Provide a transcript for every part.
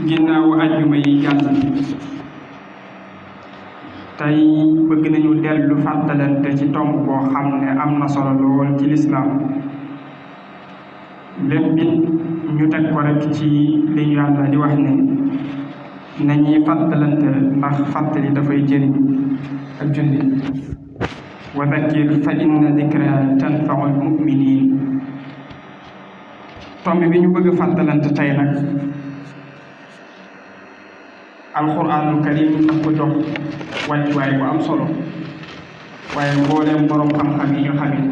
ginnaaw ajjuma yi jàll tey bëgg nañu dellu fàttalante ci tomb boo xam ne am na solo lool ci lislaam lépp it ñu teg ko rek ci li ñu yàlla di wax ne nañuy fàttalante ndax fàttali dafay jëriñ ak jullit wa dhakkir fa inna dhikra tanfa'ul mu'minin tomb bi ñu bëgg fàttalante tey nag alquranul karim daf ko jox wàccuwaay bu am solo waaye mbooleem boroom xam-xam yi nga xam ne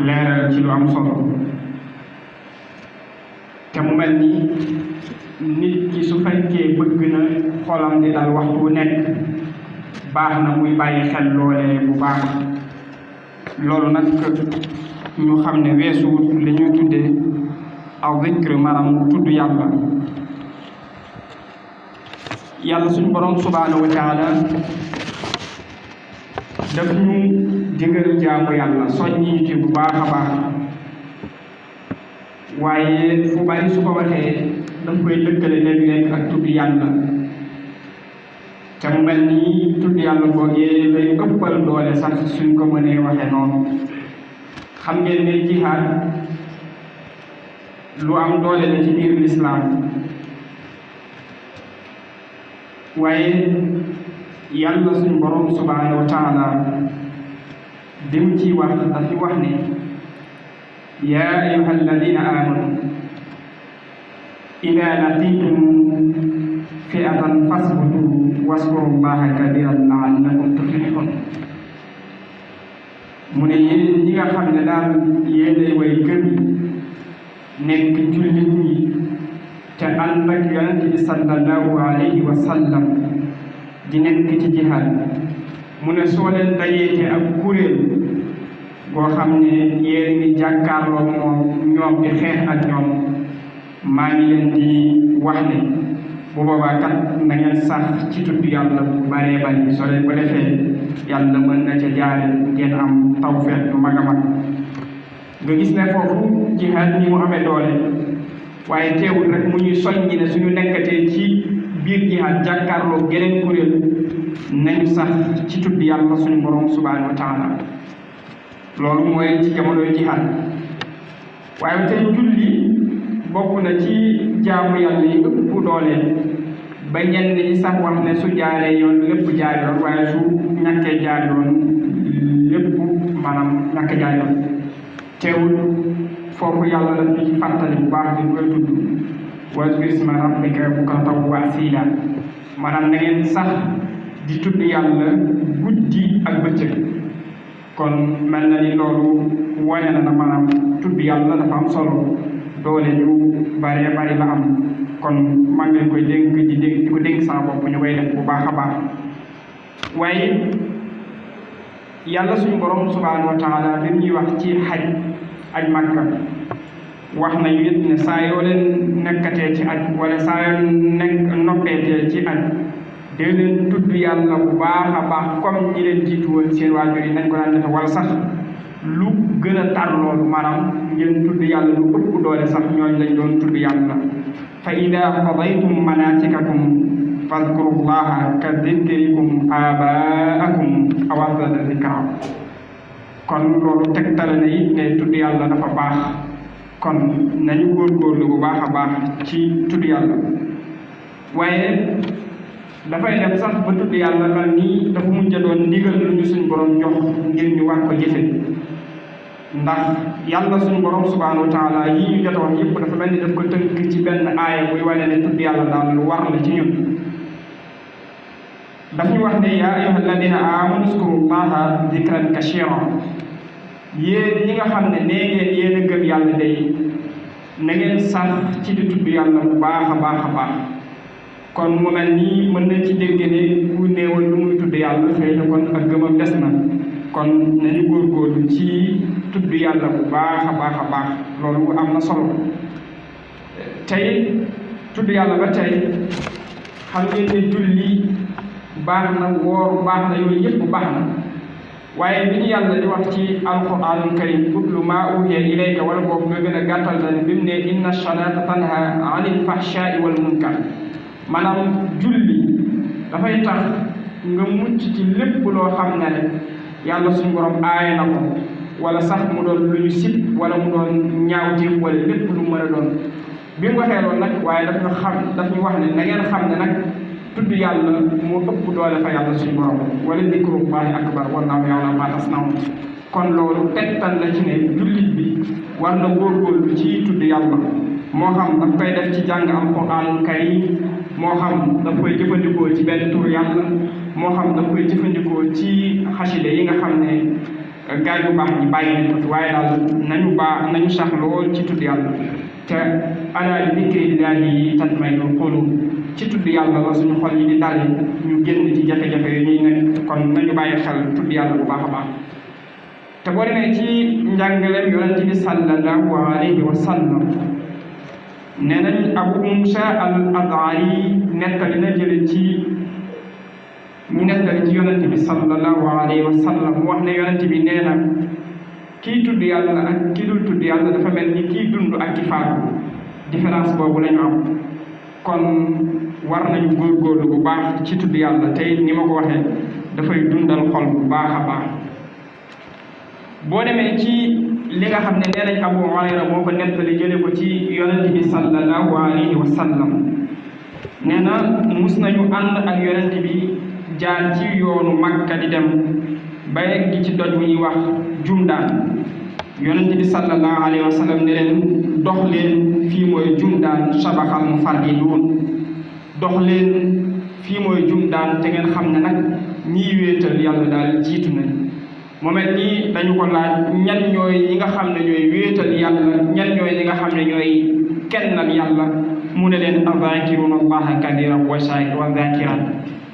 leeral ci lu am solo te mu mel ni nit ki su fekkee bëgg na xolam di dal waxtu wu nekk baax na muy bàyyi xel loolee bu baax loolu nag ñu xam ne weesu li ñuy tuddee aw zikr maanaam tudd yàlla suñu borom subhaanahu wa taala daf ñu digal jaamu yàlla soññi ñu ci bu baax a baax waaye fu bari su ko waxee daf koy lëkkale léeg-léeg ak tudd yàlla te mu mel ni tudd yàlla boogee lay ëppal doole sax suñ ko mënee waxee noonu xam ngeen ne jihaad lu am doole la ci biir lislaam waaye yàlla suñu borom subhaanahu wa taala bi mu ciy wax dafi wax ne yaa ayyuha alladina amanu ida laqitum fi'atan fasbutu waskuru llaha kabiran la'allakum tuflihun mu ne yéen ñi nga xam ne daal yéenay way gëm nekk jullit ñi te ànd ak yonent bi sallallahu alayhi wa sallam di nekk ci jihaad mu ne soo leen dajeete ak kuréel boo xam ne yéen ngi jàkkaarloo moom ñoom di xeex ak ñoom maa ngi leen di wax ne bu boobaa kat na ngeen sax ci tudd yàlla bu baree bari soo leen ko defee yàlla mën na ca jaare ngeen am tawfeex bu mag a mag nga gis ne foofu jihaad ni mu amee doole waaye teewul rek mu ñuy soññi ne suñu nekkatee ci biir jihaad jàkkaarloo geneen kuréel nañu sax ci tudd yàlla suñu borom subhaanahu wa taala loolu mooy ci jamonoy jihaad waaye tey julli bokk na ci jaamu yàlla yi ëpp doole ba ñenn ñi sax wax ne su jaaree yoon lépp jaar yoon waaye su ñàkkee jaar yoon lépp maanaam ñàkk jaar yoon teewul foofu yàlla la ñu ci fàttali bu baax di koy tudd wazkur isma rabbika bukratan wa asiila maanaam na ngeen sax di tudd yàlla guddi ak bëccëg kon mel na ni loolu wane na maanaam tudd yàlla dafa am solo doole ñu bare bari la am kon maa ngi leen koy dénk di ko dénk sama bopp ñu koy def bu baax a baax waaye yàlla suñu borom subhaanahu wa taala bi ñuy wax ci xaj Makka wax nañu it ne saa yoo leen nekkatee ci aj wala saa yoo nekk noppeetee ci aj dee leen tudd yàlla bu baax a baax comme ñi leen jiitu woon seen waajur yi nañ ko daan defe wala sax lu gën a tar loolu maanaam ngeen tudd yàlla lu ëpp doole sax ñooñ lañ doon tudd yàlla fa ida qadaytum manasikakum fadkuru llaha ka dikrikum abaakum aw ashadda dikra kon loolu tegtale na it ne tudd yàlla dafa baax kon nañu góorgóorlu bu baax a baax ci tudd yàlla waaye dafay dem sax ba tudd yàlla mel nii dafa mujj a doon ndigal lu ñu suñ borom jox ngir ñu war ko jëfe ndax yàlla suñu borom subhaanahu wa taala yi ñu jot a wax yëpp dafa mel ni daf ko tënk ci benn aaya buy wane ne tudd yàlla daal lu war la ci ñun daf ñu wax ne yaa ayyuha alladina amanu uzkuru llaha dikran kasiran yéen ñi nga xam ne nee ngeen yéen a gëm yàlla day na ngeen sax ci di tudd yàlla bu baax a baax a baax kon mu mel nii mën nañ ci dégg ne ku néewal lu muy tudd yàlla xëy na kon ak gëmam des na kon nañu góorgóorlu ci tudd yàlla bu baax a baax loolu am na solo tey tudd yàlla ba tey xam ngeen ne julli baax na woor baax na yooyu yëpp baax na waaye bi ñu yàlla di wax ci alquranul karim utlu maa uhiya ilayka wala boobu nga gën a gàttal dane bi mu ne inna salaata tanha anil fahshaai wal munkar maanaam julli dafay tax nga mucc ci lépp loo xam ne rek yàlla suñu borom aaye na ko wala sax mu doon lu ñu sib wala mu doon ñaawteef wala lépp lu mën a doon bi mu waxee loolu nag waaye daf ñu wax ne na ngeen xam ne nag tudd yàlla moo ëpp doole fa yàlla suñu borom wala dikrullahi akbar wallaahu ya'lamu maa tasna'uun kon loolu tegtal la ci ne jullit bi war na góorgóorlu ci tudd yàlla moo xam daf koy def ci jàng alquraanul karim moo xam daf koy jëfandikoo ci benn tur yàlla moo xam daf koy jëfandikoo ci xasida yi nga xam ne gaay bu baax ñi bàyyi nañ ko fi waaye daal nañu sax lool ci tudd yàlla te alaa bi dikrillahi tatma'innul quluub ci tudd yàlla la suñu xol yi di dal ñu génn ci jafe-jafe yi ñuy nekk kon nañu bàyyi xel tudd yàlla bu baax a baax te boo demee ci njàngaleem yonent bi sallallahu alayhi wa sallam nee nañ Abu Musa al-Ash'ari nettali na jële ci yonent bi sallallahu alayhi wa sallam mu wax ne yonent bi nee na kii tudd yàlla ak kii dul tudd yàlla dafa mel ni kii dund ak ki faatu différence boobu la ñu am kon war nañu góorgóorlu bu baax ci tudd yàlla tey ni ma ko waxee dafay dundal xol bu baax a baax boo demee ci li nga xam ne nee nañ Abu Hurayra moo ko nettali jële ko ci yonent bi sallallahu alayhi wa sallam nee na mus nañu ànd ak yonent bi jaar ci yoonu Makka di dem ba yegg ci doj wu ñuy wax Jumdaan yonent bi sallallahu alayhi wa sallam ne leen dox leen fii mooy Jumdaan sabaxal mufarriduun dox leen fii mooy Jumdaan te ngeen xam ne nag ñiy wéetal yàlla daal jiitu nañ mu mel nii dañu ko laaj ñan ñooy ñi nga xam ne ñooy wéetal yàlla ñan ñooy ñi nga xam ne ñooy kennal yàlla mu ne leen azaakiruuna allaha kasiiran wa zaakiraat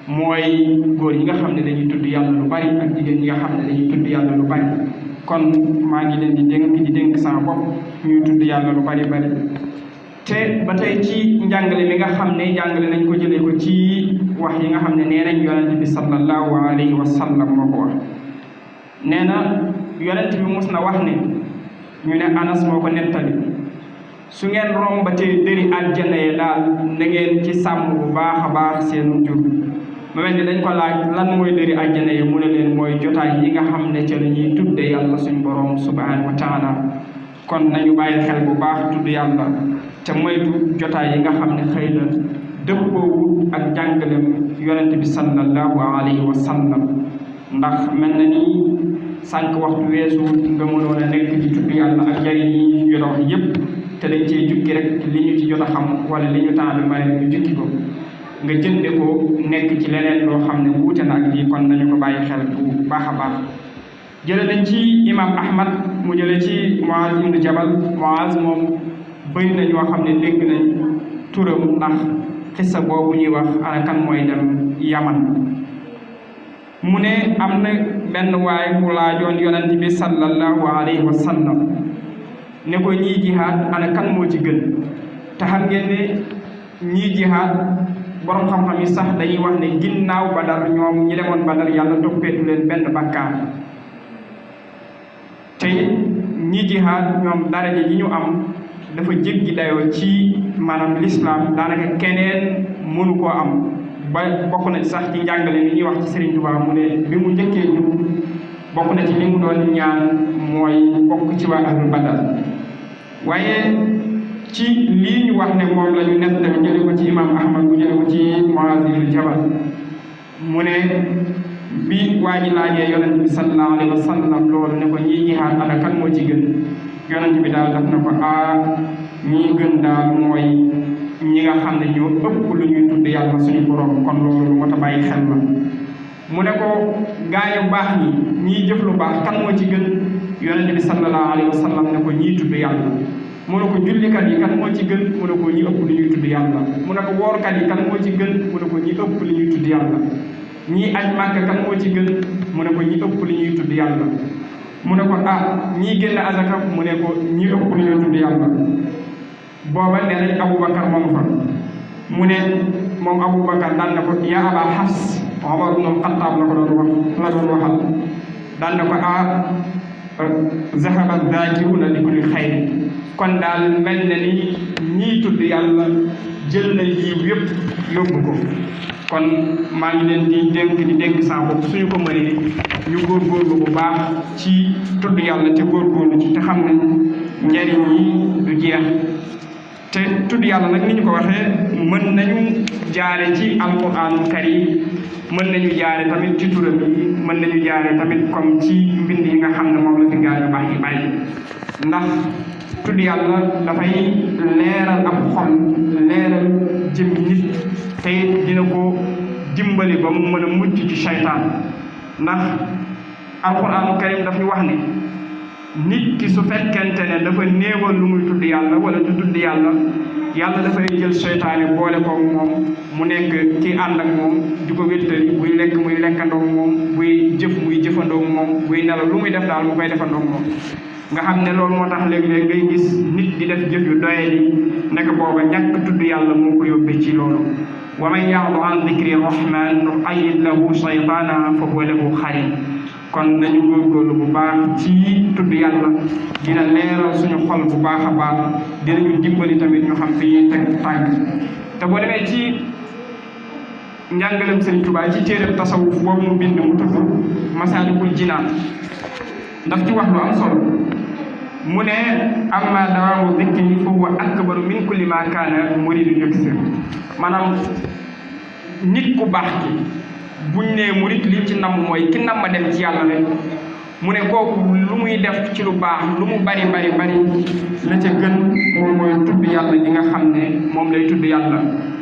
mooy góor yi nga xam ne dañuy tudd yàlla lu bari ak jigéen ñi nga xam ne dañuy tudd yàlla lu bari kon maa ngi leen di dénk sama bopp ñuy tudd yàlla lu bari te ba tey ci njàngale mi nga xam ne jàngale nañ ko jëlee ko ci wax yi nga xam ne nee nañ yonent bi sallallahu alayhi wa sallam moo ko wax nee na yonent bi mus na wax ne ñu ne Anas moo ko nettali su ngeen rombatee dëri àjjana yi daal na ngeen ci sàmm bu baax a baax seenu jur mu mel ni dañ ko laaj lan mooy dëri àjjana yi mu ne leen mooy jotaay yi nga xam ne ca la ñuy tudde yàlla suñu borom subhanahu wa taala kon nañu bàyyi xel bu baax tudd yàlla te moytu jotaay yi nga xam ne xëy na dëppoowu ak jàngalem yonent bi sallallahu alayhi wa sallam ndax mel na ni sànq waxtu weesu nga mënoon a nekk ci tudd yàlla ak njariñ yi ñu jot a wax yépp te dañ cee jukki rek li ñu ci jot a xam wala li ñu temps bi may ñu jukki ko nga jënde ko nekk ci leneen loo xam ne wuute na ak lii kon nañu ko bàyyi xel bu baax a baax jële nañ ci imam Ahmad mu jële ci Muaz ibn Jabal Muaz moom bëri na ñoo xam ne dégg nañ turam ndax xissa boobu ñuy wax ana kan mooy dem Yaman mu ne am na benn waay bu laajoon yonent bi sallallahu alayhi wa sallam ne ko ñii jihaad ana kan moo ci gën te xam ngeen ne ñii jihaad borom xam-xam yi sax dañuy wax ne ginnaaw Badar ñoom ñi demoon Badar yàlla toppeetu leen benn bakkaar te ñii jihaad ñoom daraja ji ñu am dafa jéggi dayoo ci maanaam lislaam daanaka keneen mënu koo am ba bokk na ci sax ci njàngale mi ñuy wax ci Serigne Touba mu ne bi mu njëkkee ñu bokk na ci li mu doon ñaan mooy bokk ci waa ahlul badar waaye ci lii ñu wax ne moom la ñu nett tamit jële ko ci imam Ahmad bu jële ko ci Muaz ibn Jabal mu ne bi waa ji laajee yonent bi sallallahu alayhi wa sallam loolu ne ko ñii jihaad ana kan moo ci gën yonent bi daal daf na ko ñii gën daal mooy ñi nga xam ne ñoo ëpp lu ñuy tudd yàlla suñu borom kon loolu lu mat a bàyyi xel la mu ne ko gaañu baax ñi ñii jëf lu baax kan moo ci gën yonent bi sallallahu alayhi wa sallam ne ko ñii tudd yàlla mu ne ko jullikat yi kan moo ci gën mu ne ko ñi ëpp lu ñuy tudd yàlla mu ne ko woorkat yi kan moo ci gën mu ne ko ñi ëpp lu ñuy tudd yàlla ñii aj màkk kan moo ci gën mu ne ko ñi ëpp lu ñuy tudd yàlla mu ne ko ñii génn azaka mu ne ko ñi ëpp lu ñuy tudd yàlla booba nee nañ Aboubacar moom fa mu ne moom Aboubacar daan na ko yaa Aba Hafs Omar ibn Khattab la ko doon wax la doon waxal daan na ko zahaba zaakiruna li kulli xayrin kon daal mel na ni ñii tudd yàlla jël na yiw yëpp yóbbu ko kon maa ngi leen di dénk saa bopp suñu ko mënee ñu góorgóorlu bu baax ci tudd yàlla te góorgóorlu ci te xam ne njariñ yi du jeex te tudd yàlla nag ni ñu ko waxee mën nañu jaare ci alquraanul karim mën nañu jaare tamit ci turam yi mën nañu jaare tamit comme ci mbind yi nga xam ne moom la fi gaa yu baax yi bàyyi ndax tudd yàlla dafay leeral ab xol leeral jëmmi nit te dina ko dimbali ba mu mën a mucc ci seytaan ndax alquraanul karim dafay wax ne nit ki su fekkente ne dafa néewal lu muy tudd yàlla wala du tudd yàlla yàlla dafay jël seytaane boole ko moom mu nekk ki ànd ak moom di ko wéttali buy lekk muy lekkandoo moom buy jëf muy jëfandoo moom buy nelaw lu muy def daal mu koy defandoo moom nga xam ne loolu moo tax léeg-léeg ngay gis nit di def jëf yu doyadi nekk booba ñàkk tudd yàlla moo ko yóbbee ci loolu wa man ya'du an dikri rahman nuqayyid lahu shaytaana fa huwa lahu qarin kon nañu góorgóorlu bu baax ci tudd yàlla dina leeral suñu xol bu baax a baax dinañu dimbali tamit ñu xam fi ñuy teg tànk te boo demee ci njàngalem Sëriñ Tuubaa ci téeréb tasawuf boobu mu bind mu tudd Masaalikul Jinaan daf ci wax lu am solo mu ne amma dawaamu dikri fa huwa akbaru min kulli ma kaana muridu yuksir maanaam nit ku baax ki buñ nee murit li ci namm mooy ki namm dem ci yàlla rek mu ne kooku lu muy def ci lu baax lu mu bari bari bari la ca gën moom mooy tudd yàlla gi nga xam ne moom lay tudd yàlla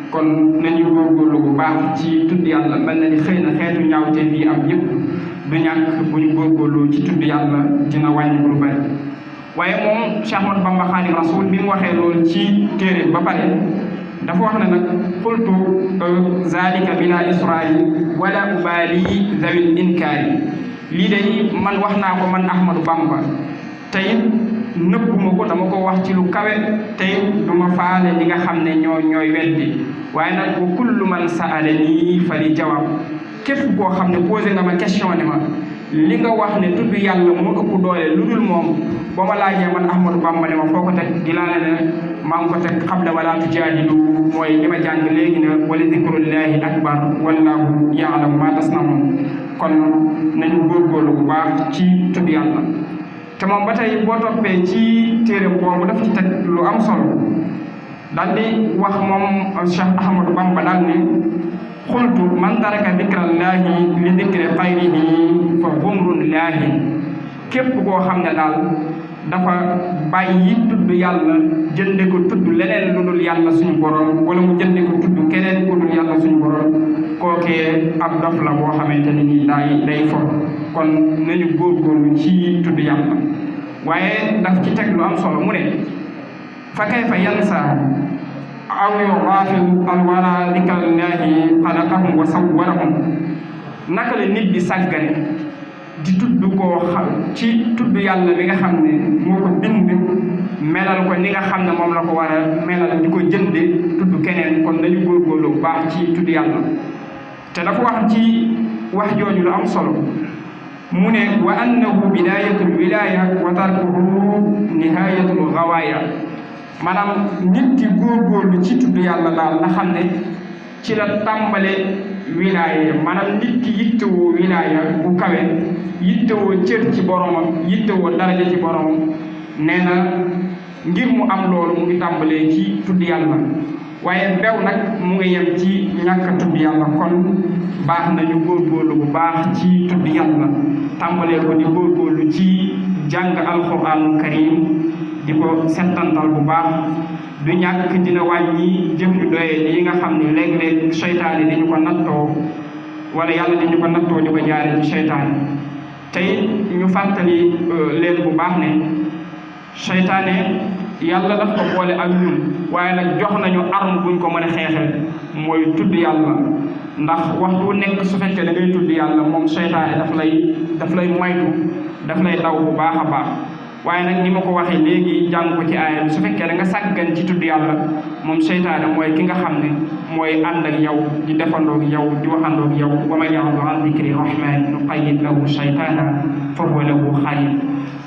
kon nañu góorgóorlu bu baax ci tudd yàlla mel na ni xëy na xeetu ñaawte bii am yëpp du ñàkk bu ñu góorgóorlu ci tudd yàlla dina wàññi lu bari waaye moom Cheikh Ahmadou Bamba Xaadimu Rasuul bi mu waxee loolu ci téere ba pare dafa wax ne nag qultu zalika bila israari wala ubaali zawil inkaari lii day man wax naa ko man Ahmadou Bamba tey nëbbuma ko dama ko wax ci lu kawe tey du ma faale ñi nga xam ne ñooy weddi waaye nag wa kullu man sa'alani fa li jawaab képp koo xam ne posé nga ma question ne ma li nga wax ne tudd yàlla moo ëpp doole lu dul moom ba ma laajee man Ahmadou Bamba ne ma foo ko teg di laa ne maa ngi ko teg xam ne wala tujaadilu mooy li ma jàng léegi ne wala zikrullahi akbar wallahu ya'lamu ma tasna'un kon nañu góorgóorlu bu baax ci tudd yàlla te moom ba tey boo toppee ci téere boobu daf ci teg lu am solo daal di wax moom Cheikh Ahmadou Bamba daal ne xultu man taraka dikrallahi li dikri xayrihi fa gumrun laahi képp koo xam ne daal dafa bàyyi tudd yàlla jënde ko tudd leneen lu dul yàlla suñu borom wala mu jënde ko tudd keneen ku dul yàlla suñu borom kookee ab dof la boo xamante ne nii day fo kon nañu góorgóorlu ci tudd yàlla waaye daf ci teg lu am solo mu ne fa kayfa yansa aw yughafil alwara dikrallahi xalaqahum wa sawwarahum naka la nit di sàggane di tudd koo xam ci tudd yàlla bi nga xam ne moo ko bind melal ko ni nga xam ne moom la ko war a melal di ko jënde tudd keneen kon nañu góorgóorlu bu baax ci tudd yàlla te dafa wax ci wax jooju lu am solo mu ne wa annahu bidayatul wilaya wa tarkuhu nihayatul gawaaya maanaam nit ki góorgóorlu ci tudd yàlla daal nga xam ne ci la tàmbale wilaaya maanaam nit ki yittewoo wilaaya bu kawe yittewoo cër ci boromam yittewoo daraja ci boromam nee na ngir mu am loolu mu ngi tàmbalee ci tudd yàlla waaye bew nag mu ngi yem ci ñàkk tudd yàlla kon baax nañu góorgóorlu bu baax ci tudd yàlla tàmbalee ko di góorgóorlu ci jàng alxuraanul karim di ko settantal bu baax du ñàkk dina wàññi jëf yu doyee yi nga xam ne léeg-léeg seytaane dañu ko nattoo wala yàlla dañu ko nattoo di ko jaare ci seytaane tey ñu fàttali leen bu baax ne seytaane yàlla daf ko boole ak ñun waaye nag jox nañu arme buñ ko mën a xeexee mooy tudd yàlla ndax waxtu nekk su fekkee da ngay tudd yàlla moom seytaane daf lay moytu daf lay daw bu baax a baax waaye nag ni ma ko waxee léegi jàng ko ci aaya bi su fekkee da nga sàggan ci tudd yàlla moom seytaane mooy ki nga xam ne mooy ànd ak yow di defandoo ak yow di waxandoo ak yow wa man ya'du an dikri rahmani nuqayyid lahu shaytaana fa huwa lahu qarin.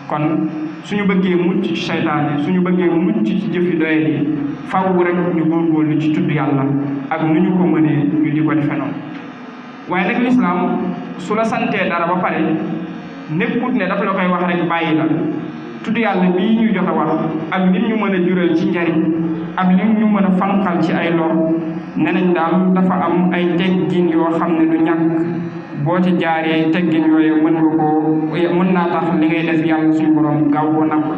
kon suñu bëggee mucc ci seytaane suñu bëggee mucc ci jëfi doyet yi faw rek ñu góorgóorlu ci tudd yàlla ak nu ñu ko mënee ñu di ko defe noonu. waaye nag lislaam su la santee dara ba pare nekkut ne dafa la koy wax rek bàyyi la. tudd yàlla bii ñu jot a wax ak lim ñu mën a jural ci njariñ ak lim ñu mën a fanqal ci ay lor ne nañ daal dafa am ay teggin yoo xam ne du ñàkk boo ci jaaree teggin yooyu mën naa tax li ngay def yàlla suñu borom gaaw koo nangu.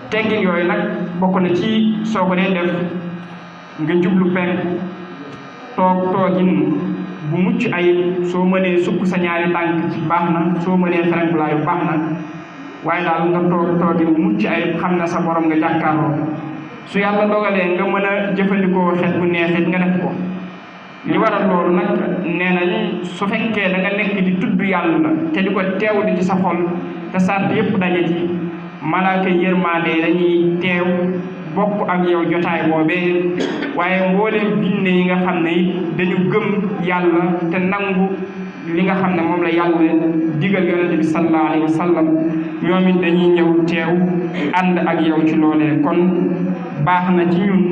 teggin yooyu nag bokk na ci soo ko dee def nga jublu penku toogin bu mucc ayib soo mënee sukk sa ñaari tànk baax na soo mënee ferenkulaayu baax na waaye daal nga toogin bu mucc ayib xam na sa borom nga jàkkaarloo su yàlla dogalee nga mën a jëfandikoo xet bu neexit nga def ko. li waral loolu nag nee nañ su fekkee da nga nekk di tudd yàlla te di ko teewlu ci sa xol te sart yépp daje ci malaaka yërmande dañuy teew bokk ak yow jotaay boobee waaye mbooleem binne yi nga xam ne dañu gëm yàlla te nangu li nga xam ne moom la yàlla digal yonente bi sallallahu alayhi wa sallam ñoom it dañuy ñëw teew ànd ak yow ci loolee. kon baax na ci ñun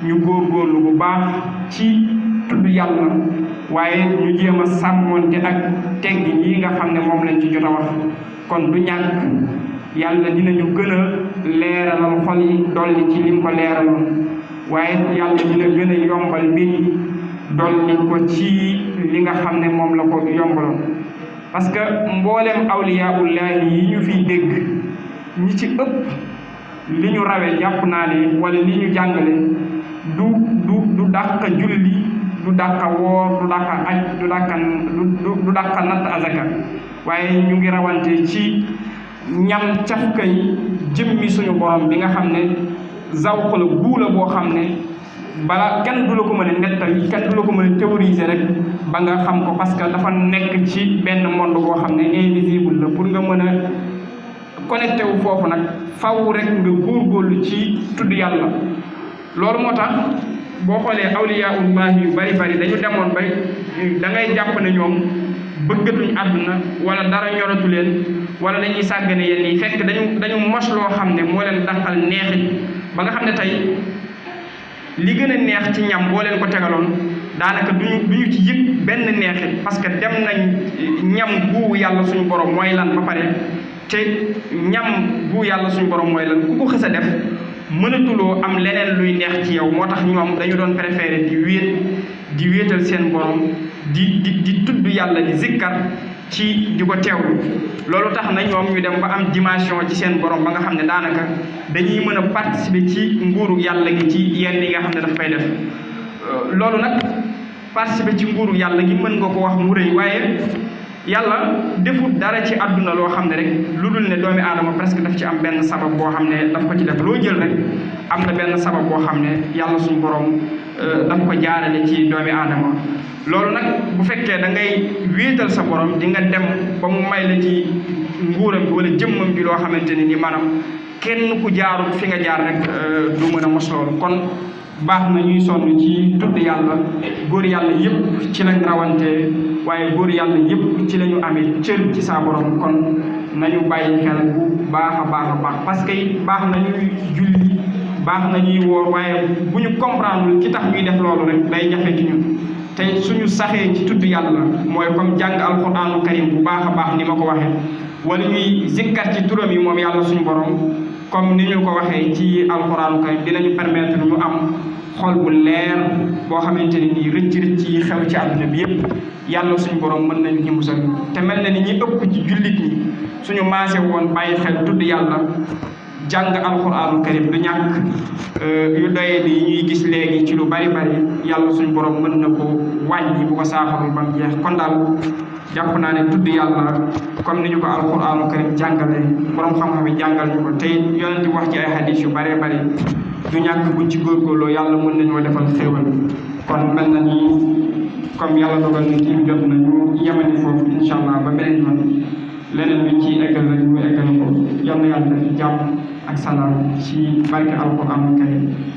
ñu góorgóorlu bu baax ci tudd yàlla waaye ñu jéem a sàmmonte ak teggin yi nga xam ne moom lañ ci jot a wax. kon du ñàkk yàlla dinañu gën a leeralal xol yi dolli ci lim ko leeraloon waaye yàlla dina gën a yombal mbir yi dolli ko ci li nga xam ne moom la ko yombaloon. parce que mboolem awliyaullahi yi ñu fiy dégg ñi ci ëpp li ñu rawe jàpp naa ne wala li ñu jàngale du dàq julli du dàq woor du dàq aj du dàq natt azaka waaye ñu ngi rawante ci ñam cafka yi jëmmi suñu borom bi nga xam ne zawq la guula boo xam ne bala kenn du la ko mën a nettali kenn du la ko mën a théoriser rek ba nga xam ko parce que dafa nekk ci benn monde boo xam ne invisible la. pour nga mën a connecté wu foofu nag faw rek nga góorgóorlu ci tudd yàlla. loolu moo tax boo xoolee awliyaullahi yu bari dañu demoon bay da ngay jàpp ne ñoom bëggatuñ àdduna wala dara ñoratu leen wala dañuy sàggane yenn yi fekk dañu mos loo xam ne moo leen dàqal neexit ba nga xam ne tey li gën a neex ci ñam boo leen ko tegaloon daanaka duñu ci yëg benn neexit parce que dem nañ ñam bu yàlla suñu borom mooy lan ba pare te ñam bu yàlla suñu borom mooy lan ku ko xës a def mënatuloo am leneen luy neex ci yow. moo tax ñoom dañu doon préféré di wéetal seen borom di tudd yàlla di zikkar ci di ko teewlu. loolu tax na ñoom ñu dem ba am dimension ci seen borom ba nga xam ne daanaka dañuy mën a participer ci nguuru yàlla gi ci yenn yi nga xam ne daf koy def. loolu nag participer ci nguuru yàlla gi mën nga ko wax mu rëy waaye yàlla defut dara ci àdduna loo xam ne rek lu dul ne doomi aadama presque daf ci am benn sabab boo xam ne daf ko ci def. loo jël rek am na benn sabab boo xam ne yàlla suñu borom daf ko jaarale ci doomi aadama. loolu nag bu fekkee da ngay wéetal sa borom di nga dem ba mu may la ci nguuram bi wala jëmmam bi loo xamante ne ni maanaam kenn ku jaarul fi nga jaar rek du mën a mos loolu. kon baax na ñuy sonn ci tudd yàlla. góor yàlla yëpp ci lañ rawante waaye góor yàlla yëpp ci la ñu amee cër ci saa borom. kon nañu bàyyi xel bu baax a baax parce que baax na ñuy julli baax na ñuy woor waaye bu ñu comprendre ci tax ñuy def loolu rek day jafe ci ñun. tey suñu saxee ci tudd yàlla mooy comme jàng alquraanu karim bu baax a baax ni ma ko waxee wala ñuy zikkar ci turam yi moom yàlla suñu borom comme ni ñu ko waxee ci alquraanu karim dinañu permettre ñu am xol bu leer boo xamante ne nii rëcc yi xew ci àdduna bi yépp yàlla suñu borom mën nañu ci musal. te mel na ni ñi ëpp ci jullit ñi suñu maase woon bàyyi xel tudd yàlla jàng alquraanu karim du ñàkk yu doyee yi ñuy gis léegi ci lu bari yàlla suñu borom mën na ko wàññi bu ko saafarul ba mu jeex. kon daal jàpp naa ne tudd yàlla comme ni ñu ko alquraanu karim jàngale borom xam-xam yi jàngal ñu ko te yonent di wax ci ay hadis yu bari du ñàkk buñ ci góorgóorloo yàlla mën nañoo defal xéewal. kon mel na ni comme yàlla dogal na kii jot nañu yemani foofu incha allah ba beneen yoon leneen luñ ci eggal rek mu eggal ko yal na yàlla def jàmm ak salaam ci barke alquran karim